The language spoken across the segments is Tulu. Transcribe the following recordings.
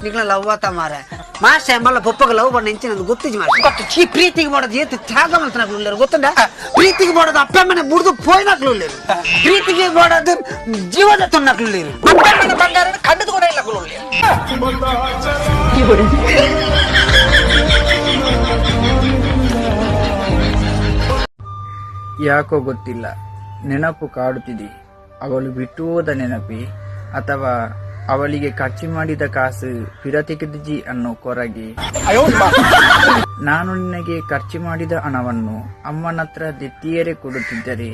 ನಿಕ್ಲ ಲವ್ ಆತ ಮಾರೆ. ಮಾಸ್ಟರ್ ಮಲ್ಲ ಪೊಪ್ಪಗ ಲವ್ ಬಣ್ಣ ಇಂಚಿನ ಗೊತ್ತಿಜಿ ಮಾಸ್ಟರ್. ಗೊತ್ತು. ಈ ಪ್ರೀತಿಗೆ ಮಾಡೋದು ಏತ್ ತ್ಯಾಗ ಮಲ್ತನಕ್ಲು ಉಲ್ಲೇರು ಗೊತ್ತುಂಡ? ಪ್ರೀತಿಗೆ ಮಾಡೋದು ಅಪ್ಪಮ್ಮನೆ ಮುರಿದು ಪೋಯ್ನಕ್ಲು ಉಲ್ಲೇರು. ಪ್ರೀತಿಗೆ ಮಾಡೋದು ಜೀವನ ತುಣ್ಣಕ್ಲು ಉಲ್ಲೇರು. ಅಪ್ಪಮ್ಮನ ಬಂಗಾರ ಕಂಡದು ಕೂಡ ಇಲ್ಲ ಕುಲುಳ್ಳಿ. ಯಾಕೋ ಗೊತ್ತಿಲ್ಲ, ನೆನಪು ಕಾಡುತ್ತಿದೆ. ಅವಳು ಬಿಟ್ಟು ಹೋದ ನೆನಪಿ ಅಥವಾ ಅವಳಿಗೆ ಖರ್ಚು ಮಾಡಿದ ಕಾಸು ಪಿರ ತೆಗೆದುಜಿ ಅನ್ನೋ ಕೊರಗೆ. ನಾನು ನಿನಗೆ ಖರ್ಚು ಮಾಡಿದ ಹಣವನ್ನು ಅಮ್ಮನತ್ರ ದೆತ್ತಿಯರೇ ಕೊಡುತ್ತಿದ್ದರೆ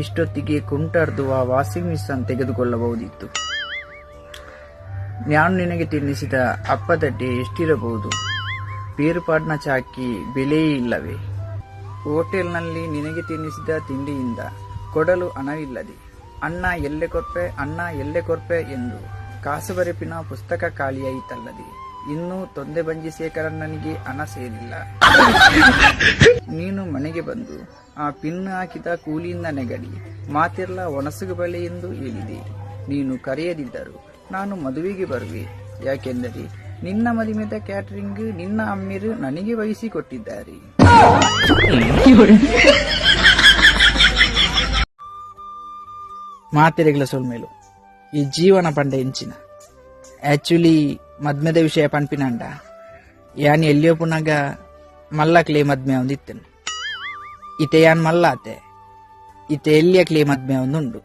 ಇಷ್ಟೊತ್ತಿಗೆ ಕುಂಟರ್ದುವ ವಾಷಿಂಗ್ ಮಿಷನ್ ತೆಗೆದುಕೊಳ್ಳಬಹುದಿತ್ತು. ನಾನು ನಿನಗೆ ತಿನ್ನಿಸಿದ ಅಪ್ಪದಡ್ಡೆ ಎಷ್ಟಿರಬಹುದು? ಪೇರುಪಾಡ್ನ ಚಾಕಿ ಬೆಲೆಯೇ ಇಲ್ಲವೇ? ಹೋಟೆಲ್ನಲ್ಲಿ ನಿನಗೆ ತಿನ್ನಿಸಿದ ತಿಂಡಿಯಿಂದ ಕೊಡಲು ಹಣವಿಲ್ಲದೆ ಅಣ್ಣ ಎಲ್ಲೆ ಕೊರ್ಪೆ, ಅಣ್ಣ ಎಲ್ಲೆ ಕೊರ್ಪೆ ಎಂದು ಕಾಸು ಬರೆಪಿನ ಪುಸ್ತಕ ಖಾಲಿಯಾಯಿತಲ್ಲದೆ ಇನ್ನೂ ತೊಂದೆ ಬಂಜಿ ಶೇಖರಣ್ಣನಿಗೆ ಹಣ ಸೇರಿಲ್ಲ. ನೀನು ಮನೆಗೆ ಬಂದು ಆ ಪಿನ್ ಹಾಕಿದ ಕೂಲಿಯಿಂದ ನೆಗಡಿ ಮಾತಿರ್ಲ ಒಣಸುಗು ಬಳೆ ಎಂದು ಹೇಳಿದೆ. ನೀನು ಕರೆಯದಿದ್ದರು ನಾನು ಮದುವೆಗೆ ಬರುವೆ. ಯಾಕೆಂದರೆ ನಿನ್ನ ಮದುವೆದ ಕ್ಯಾಟರಿಂಗ್ ನಿನ್ನ ಅಮ್ಮಿರು ನನಗೆ ವಹಿಸಿಕೊಟ್ಟಿದ್ದಾರೆ. ಮಾತೆರೆಗಳ ಸೊಲ್ಮೇಲು ಈ ಜೀವನ ಪಂಡ ಎಂಚಿನ ಆಕ್ಚುಲಿ ಮದ್ಮೆದ ವಿಷಯ ಪನ್ಪಿನಂಡ ಯಾನ್ ಎಲ್ಲಿಯೋ ಪುನಗ ಮಲ್ಲಕ್ಲೆ ಮದ್ಮೆ ಒಂದಿತ್ತನು. ಇತೆ ಯಾನ್ ಮಲ್ಲಾತೆ, ಇತೆ ಎಲ್ಲಿಯಕ್ಲೆ ಮದ್ಮೆ ಒಂದುಂಡು.